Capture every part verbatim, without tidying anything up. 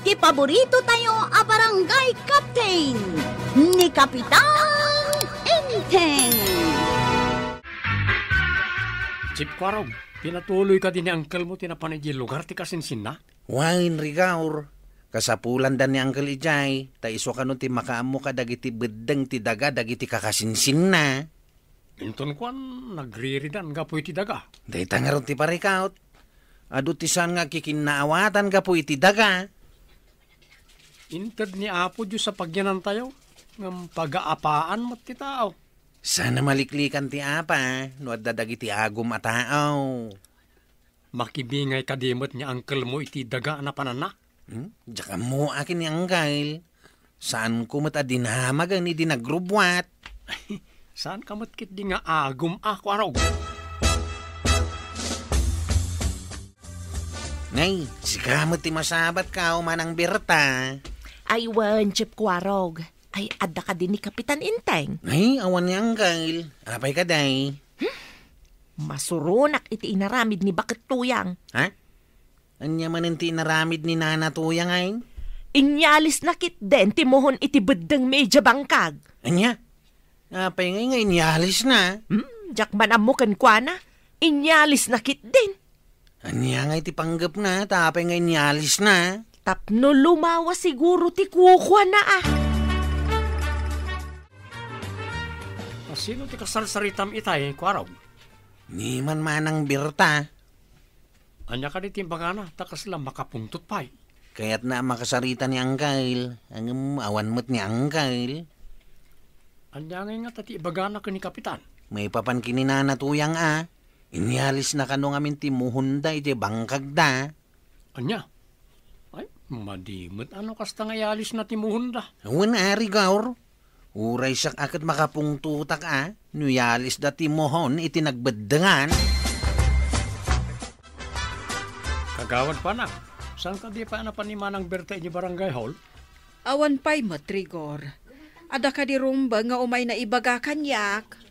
Ti paborito tayo a barangay captain, ni Kapitan Enteng. Chief Kwarog, pinatuloy kadi ni uncle mo ti napan idiay lugar ti kasinsinna? Wen, Rigor. Kasapulanda ni Uncle idiay, ta isu kano ti makaammo kadagiti beddeng ti daga dagiti kakasinsinna. Inton kuan, nagriridan gapu iti daga. Dayta ngarud ti parikaut. Adu ti saan nga kikinnaawatan gapu iti daga. Inted ni Apo Dios a pagyanantayo, ngem pagaapaan met ti tao. Saan a maliklikan ti apa no adda dagiti agum a tao. Makibingay kadi met ni uncle mo iti daga a napananna? Hmm? Diak ammo akin ni Anggail. Saanko met a dinamagen idi nagrubbuat. Saan ka met ketdi nga agum a Kwarog? Nay, sika met ti masabat ka, Manang Berta. Ay, wen, Chief Kwarog. Ay, adda kadi ni Kapitan Enteng? Nay, awan ni Anggail. Apay ka, day? Masuronak iti inaramid ni Baket Tuyang. Ha? Ania manen ti inaramid ni Nana Tuyang, ay? Inyalisna ketdin ti muhon iti beddeng mi idiay bangkag. Ania? Apay ngay nga inyalisna? Hmm, diak man ammo kenkuana. Inyalisna ketdin. Ania ngay ti panggepna, ta apay nga inyalisna? Tapno lumawa siguro ti kukuana, a. A, sino ti kasarsaritam itay, Kwarog? Ni man Manang Berta. Ania kadi ti imbagana, ta kasla makapungtot pay? Kayatna a makasarita ni Anggail, ngem awan met ni Anggail. Ania ngay ngata ti ibagana ken ni Kapitan? Maipapan ken ni Nana Tuyang a, inyalisna kano ngamin ti muhonda idiay bangkagda. Ania? Ay, madi met a no kasta nga iyalisna ti muhonda. Wen, Ari Gaur. Uray siak a ket makapungtotak a no iyalisda ti muhon iti nagbeddengan. Kagawad Panang, saan kadi pay a napan ni Manang Berta idiay barangay hall? Awan pay met, Rigor. Adda kadi rumbeng nga umayna ibaga kaniak?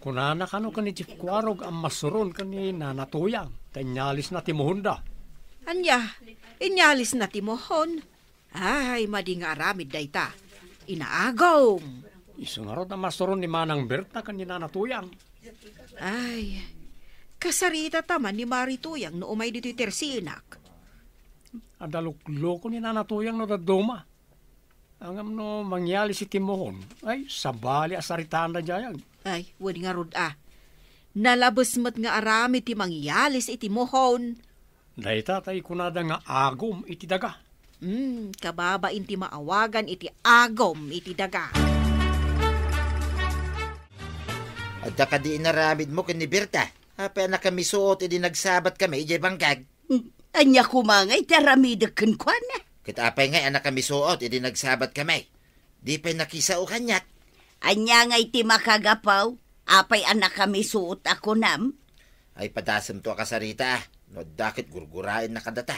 Kunana kano ken ni Chief Kwarog a masuron ken ni Nana Tuyang, ta inyalisna ti muhonda. Ania? Inyalisna ti muhon? Ay, madi nga aramid dayta. Inaagom. Isu ngarud a masuron ni Manang Berta ken ni Nana Tuyang. Ay, kasaritata man ni Mari Tuyang no umay ditoy tersinak. Adda lukloko ni Nana Tuyang no dadduma. Ngem no mangyalis iti muhon, ay, sabali a saritaanda diay. Ay, wen ngarud a. Nalabes met nga aramid ti mangyalis iti muhon. Dayta tay kunada nga agom iti daga. Hmm, kababain ti maawagan iti agom iti daga. Adda kadi inaramidmo ken ni Berta? Apay a nakamisuot idi nagsabat kami idiay bangkag? Ania koma ngay ti aramidek kenkuana? Ket apay ngay a nakamisuot idi nagsabat kami? Di pay nakisao kaniak. Ania ngay ti makagapu? Apay a nakamisuot a kunam? Ay, padasemto a kasarita, a. No adda ket gurguraenna kadata.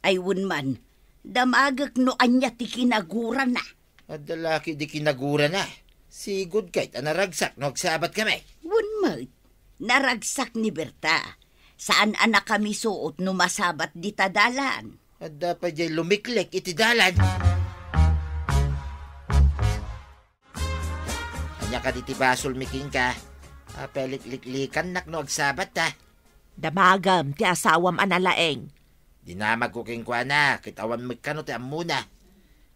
Ay, wen man, damagek no ania ti kinagurana. Adda la ketdi kinagurana. Sigud kayat a naragsak no agsabat kami. Wen met, naragsak ni Berta. Saan a nakamisuot no masabat dita dalan. Adda pay diay lumiklek iti dalan. Ania kadi ti basolmi kenka? Apay a likliklikannak no agsabatta? Damagem ti asawam a nalaing. Dinamagko kenkuana, ket awan met kano ti ammona.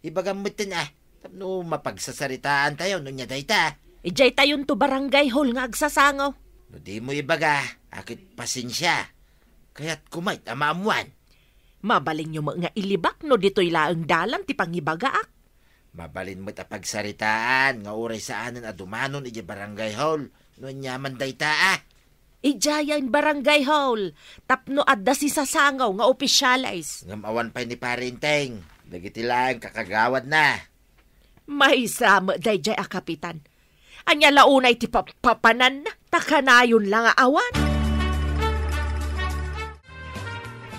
Ibagam metten a, tapno mapagsasaritaantayo no ania dayta. Idiaytayonto barangay hall nga agsasango. No dimo ibaga, a ket pasensia. Kayatko met a maammoan. Mabalinyo met nga ilibak no ditoy laeng dalan ti pangibagaak. Mabalin met a pagsaritaan nga uray saanen a dumanon idiay barangay hall no aniaman dayta a. Idiayen barangay hall tapno adda sisasango nga opisyales. Ngem awan pay ni Pare Enteng, dagiti laeng kakagawadna. Maysa met daydiay a kapitan. Ania la unay ti papapananna, ta kanayon la nga awan.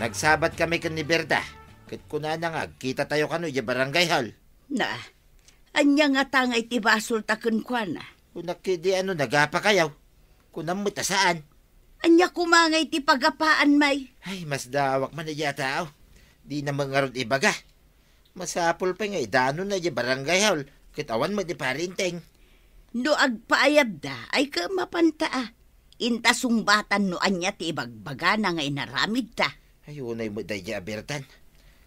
Nagsabat kami ken ni Berta, ket kunana nga agkitatayo kano idiay barangay hall. Na, ania ngata ngay ti basolta kenkuana? Kunak ketdi a no nagapakayo. Kunam met a saan. Ania koma ngay ti pagapaan, may? Ay, masdawak man idiay a tao. Dina met ngarud ibaga. Masapul pay nga idanonna idiay barangay hall, ket awan met ni Pari Enteng. No agpaayabda, ay ket mapanta a. Inta sungbatan no ania ti ibagbagana nga inaramidta. Ay, unay met daydiay a Bertan.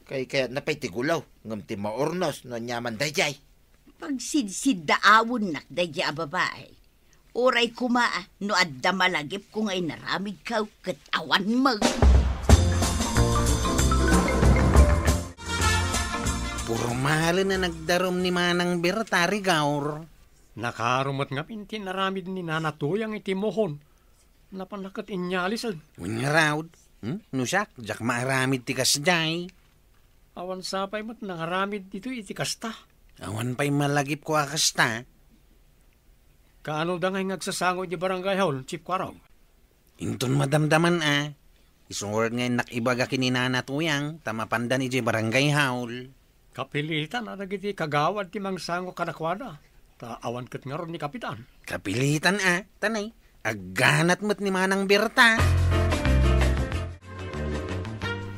Kaykayatna pay ti gulaw, ngem ti maurnos no aniaman daydiay. Pagsidsiddaawennak daydiay a babai. Uray koma, no adda malagipko nga inaramidko, ket awan met. Purmalen a nagdarum ni Manang Berta, Rigaur. Nakaaro met ngamin ti inaramid ni Nana Tuyang iti muhon. Napanna ket inyalisen. Wen ngarud, hmm? No siak, diak maaramid ti kasdiay. Awan sapay met nangaramid ditoy iti kasta. Awan pay malagipko a kasta. Kaano da ngay nga agsasango iti barangay hall, Chief Kuarog? Inton madamdaman a. Isu ngarud nga innak ibaga ken ni Nana Tuyang, ta mapandan idiay barangay hall. Kapilitan a dagiti kagawad ti mangsango kadakuada, ta awan ket ngarud ni Kapitan. Kapilitan a, tanay, agganat met ni Manang Berta.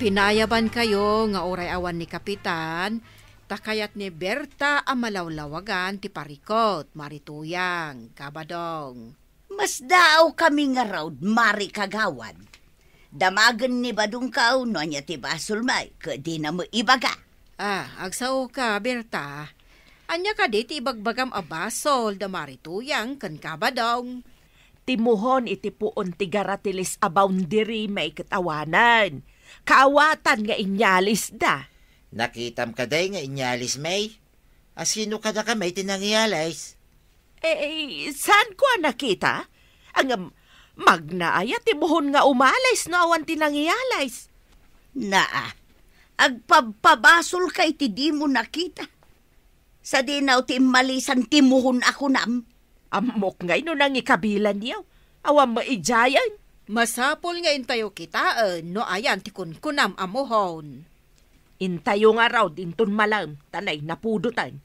Pinayabankayo nga uray awan ni Kapitan, ta kayat ni Berta a malawlawagan ti parikut, Mari Tuyang, Kabadong. Masdaawkami ngarud, Mari Kagawad. Damagen ni Badongko no ania ti basolmi, ket dina met ibaga. Ah, agsaoka, Berta. Ania kadi ti ibagbagam a basol da Mari Tuyang ken Kabadong? Ti muhon iti puon ti garatiles a boundarymi ket awanen. Kaawatan nga inyalisda. Nakitam kadi nga inyalismi? A sino kadakami ti nangiyalis? Eh, saanko a nakita? Ngem, magna aya ti muhon nga umalis no awan ti nangiyalis? Naa, agpabpabasolka iti dimo nakita. Sadino ti immalisan ti muhon a kunam? Ammok ngay no nangikabilanyo. Awan maidiayen. Masapul nga intayo kitaen no ayan ti kunkunam a muhon. Intayo ngarud inton malem, tanay napudoten.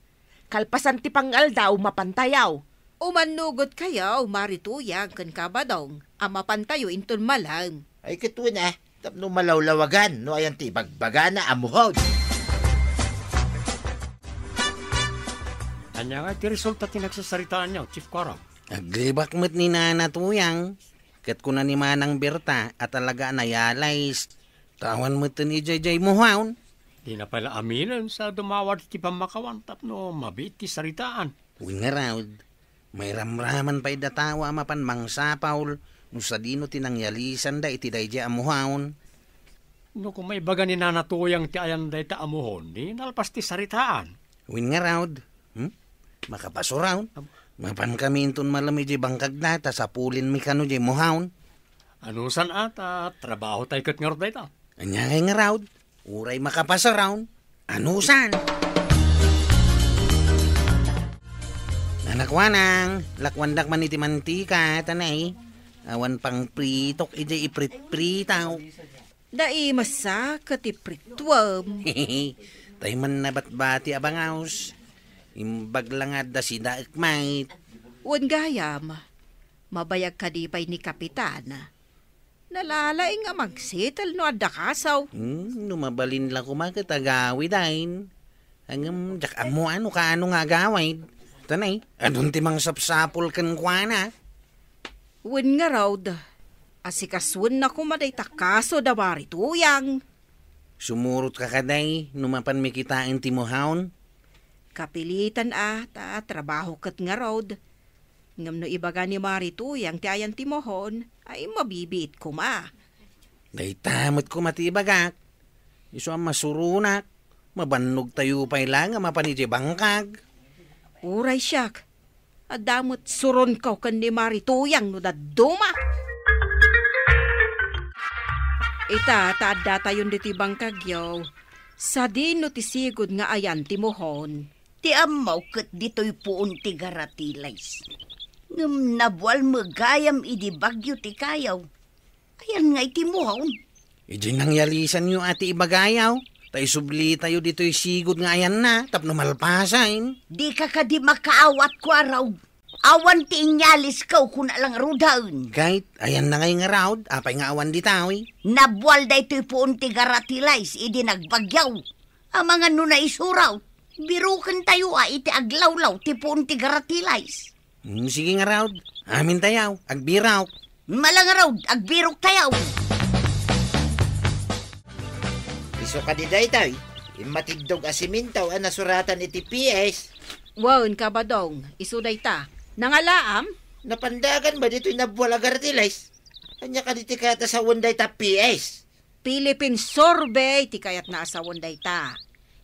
Kalpasan ti pangngaldaw, mapantayo. Umannugotkayo, Mari Tuyang ken Kabadong, a mapantayo inton malem. Ay, ket wen a, tapno malawlawagan no ayan ti ibagbagana a muhon. Ania nga ti resulta ti nagsasaritaanyo, Chief Kuarog? Aglibak met ni Nana Tuyang, ket kuna ni Manang Berta a talaga a nayalis. Ta awan metten idiay muhon. Dina pay la aminen sa dumawat ti pammakawan tapno mabiit ti saritaan. Wen ngarud, mairamraman pay datawa a mapan mangsapul no sadino ti nangyalisanda iti daydiay a muhon. No koma ibaga ni Nana Tuyang ti ayan dayta a muhon, di nalpas ti saritaan. Wen ngarud, hmm? Makapasuraw. Am- Mapankami inton malem idiay bangkagda, ta sapulinmi kano diay muhon. Anusan a, ta trabaho tayo ket ngarud dayta. Ania ngay ngarud? Uray makapasuraw. Anusan? Nanakuanang, lakuandak man iti mantika, tanay. Awan pang pritok idiay ipritpritaw. Dai masa ket iprittuem. Tay man nabatbati a bangaws. Imbag la nga adda sidaek met. Wen gayam, mabayag kadi pay ni Kapitan. Nalalaing a magsitel no adda kasaw. Hmm, no mabalin la koma ket agawid ayn. Ngem diak ammo no kaano nga agawid. Tanay, adun ti mangsapsapul kenkuana. Wen ngarud, asikasoenna koma dayta kaso da Mari Tuyang. Sumurotka kadi no mapanmi kitaen ti muhon? Kapilitan a, ta trabaho ket ngarud. Ngem no ibaga ni Mari Tuyang ti ayan ti muhon, ay mabibiit koma. Dayta met koma ti ibagak. Isu a masuronak, mabannogtayo pay la nga mapan idiay bangkag. Uray siak, adda met suronko ken ni Mari Tuyang no dadduma. Ita, ta addatayon ditoy bangkagyo, sadino ti sigud nga ayan ti muhon? Ti ammo ket ditoy puon ti garatiles. Ngem nabual met gayam idi bagyo ti kayo. Ayan nga iti muhon. Idi nangyalisanyo a ti ibagayo, ta isublitayo ditoy sigud nga ayanna tapno malpasen. Dika kadi makaawat, Kuarog. Awan ti inyalisko, kuna la ngaruden. Ket, ayanna ngay ngarud, apay nga awan ditoy? Nabual daytoy puon ti garatiles idi nagbagyo. Amangan no naisuraw, birukentayo a iti aglawlaw ti puon ti garatilays. Mm, sige ngarud, amintayo, agbirok. Mala ngarud, agbiroktayo. Isu kadi daytoy, immatiddog a simento a nasuratan iti P S. Wen, Kabadong, isu dayta. Nangalaam? Napandagan ba ditoy nabual a garatilays? Ania kadi ti kayat a sawen dayta P S? Philippine Survey ti kayatna a sawen dayta.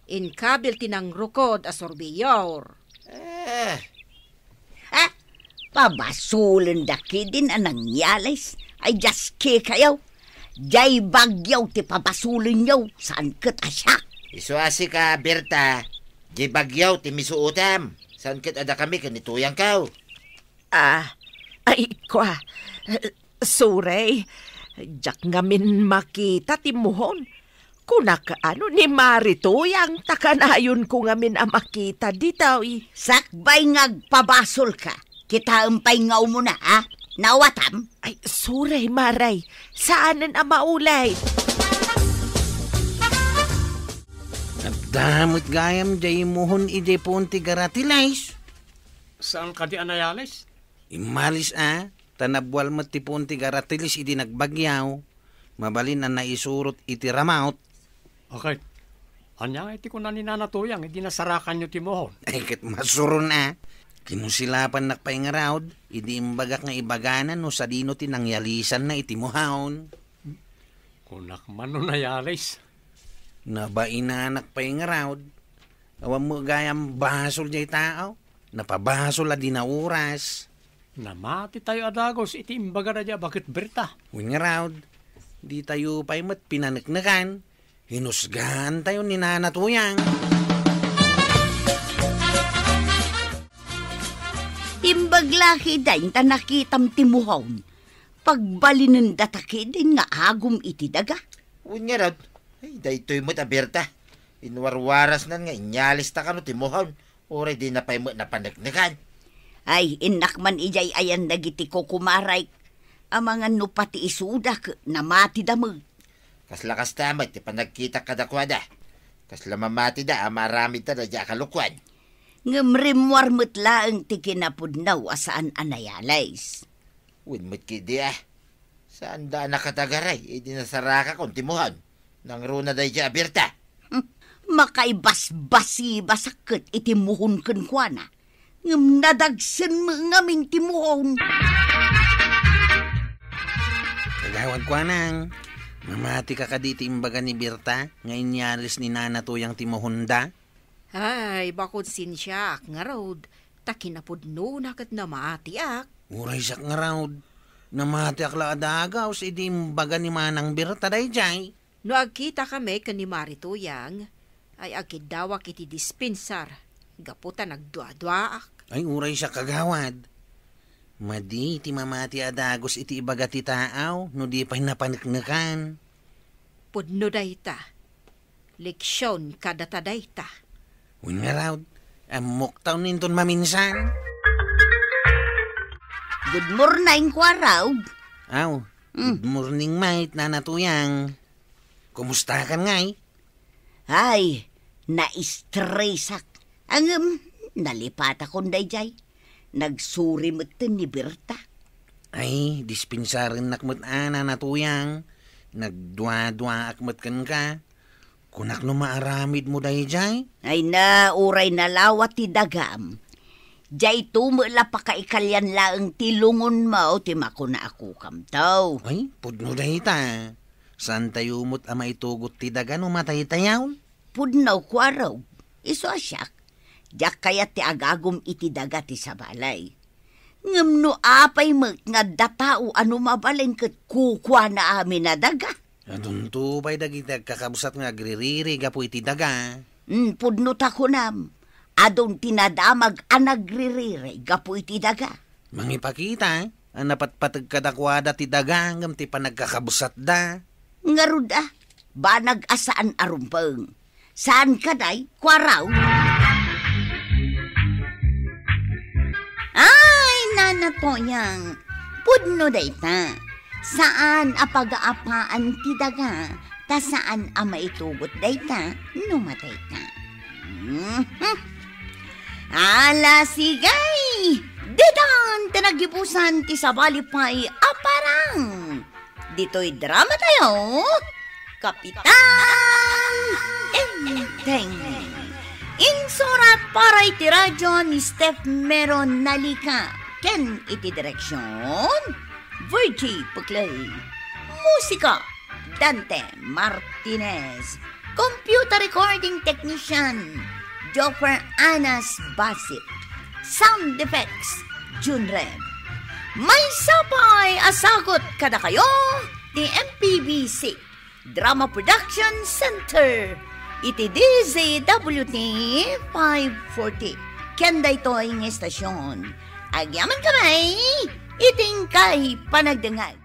Inkabil ti nangrukod a surveyor. Ah. Ah, pabasolenda ketdin a nangyalis. Ay, diaskikayo. Jay bagyo ti pabasolenyo, saan ket a siak. Isu a sika, Berta, jay bagyo ti misuotam. Saan ket a dakami ken ni Tuyangko. Ah, ay, kua, eh, sorry. Diak ngamin makita ti muhon. Kunak, ano, ni Mari Tuyang, ta kanayonko ngamin a makita ditoy. Sakbay nga agpabasolka, kitaem pay nga umuna, ha? Nawatam? Ay, sorry, Mari. Saanen a maulay. Adda met gayam jay muhon idiay puon ti garatilays. Saan kadi a nayalis? Immalis a, ta nabual met ti puon ti garatilays idi nagbagyo. Mabalin a naisurot iti ramaut. Aket, ania ngay ti kuna ni Nana Tuyang idi nasarakanyo ti muhon? Ay, ket masuron a. Kinusilapannak pay ngarud, idi imbagak nga ibagana no sadino ti nangyalisanna iti muhon. Kunak man no nayalis. Nabainanak pay ngarud. Awan met gayam basol jay tao. Napabasol a di nauras. Namatitayo a dagus iti imbagada jay a baket, Berta. Wen ngarud, ditayo pay met pinaneknekan. Hinusgaantayo ni Nana Tuyang. Imbag la ketdin ta nakitam ti muhon. Pagbalinendata ketdin nga agum iti daga. Wen ngarud, ay, daytoy met a Berta. Inwarwarasnan nga inyalista kano ti muhon, uray dina pay met napaneknekan. Ay, innak man idiay ayan dagiti kukumarek. Amangan no pati isuda ket namatida met. Kasla kasta met ti panagkitak kadakuada. Kasla mamatida a maaramidta daydiay a kalokuan. Ngem rimmuar met laeng ti kinapudno a saan a nayalis. Wen met ketdi a. Saanda a nakatagaray idi nasarakakon ti muhon. Nangruna daydiay a Berta. Hmm, makaibasbasibasak ket iti muhon kenkuana. Ngem nadagsen met ngamin ti muhon. Kagawad Kuanang, mamatika kadi iti imbaga ni Berta nga inyalis ni Nana Tuyang ti muhonda? Ay, bakud sinsiak ngarud, ta kinapudnona ket namatiak. Uray siak ngarud, namatiak la a dagus idi imbaga ni Manang Berta daydiay. No agkitakami ken ni Mari Tuyang, ay agkiddawak iti dispensar gapu ta nagduaduaak. Ay, uray siak, kagawad. Madi ti mamati a dagus iti ibaga ti taaw no di pay napaneknekan. Pudno dayta. Leksion kadata dayta. Wen ngarud, ammok ta inton maminsan. Good morning, Kuarog. Aw, mm, good morning met, Nana Tuyang. Kumustakan ngay? Ay, naistresak. Ngem, nalipatakon daydiay. Nagsuri metten ni Berta. Ay, dispensarennak met a, Nana Tuyang. Nagduaduaak met kenka. Kunak no maaramidmo daydiay? Ay na, uray nalawa ti dagam. Dayto met la pakaikalian laeng ti lungonmo ti makuna a kukamto. Ay, pudno dayta. Saantayo met a maitugot ti daga no mataytayaw? Pudno, Kuarog. Isu a siak, diak kayat ti agagum iti daga ti sabali. Ngem no apay met nga adda tao a no mabalin ket kukuana amin a daga? Adunto pay dagiti agkakabsat nga agririri gapu iti daga. Hmm, pudno ta kunam, adun ti nadamag a nagririri gapu iti daga. Mangipakita a napatpateg kadakuada ti daga ngem ti panagkakabsatda. Ngarud a, banag a saan a rumbeng. Saan kadi, Kuarog? Ay, Nana Tuyang, pudno dayta. Saan a pagaapaan ti daga, ta saan a maitugot dayta no matayka. Mhm. Ala, sige! Ditan ti naggibusan ti sabali pay a parang. Ditoy drama tayo, Kapitan Enteng. Insurat para iti radyo ni Steph Meron Nalika ken iti direksyon, Virgie Puclay. Musika, Dante Martinez. Computer recording technician, Joffer Anas Basit. Sound effects, Jun Rev. Maysa pay a sagut kadakayo ti M P B C Drama Production Center iti D Z W T five forty. Ken daytoy nga estasyon, agyaman kami iti inkay panagdengngeg.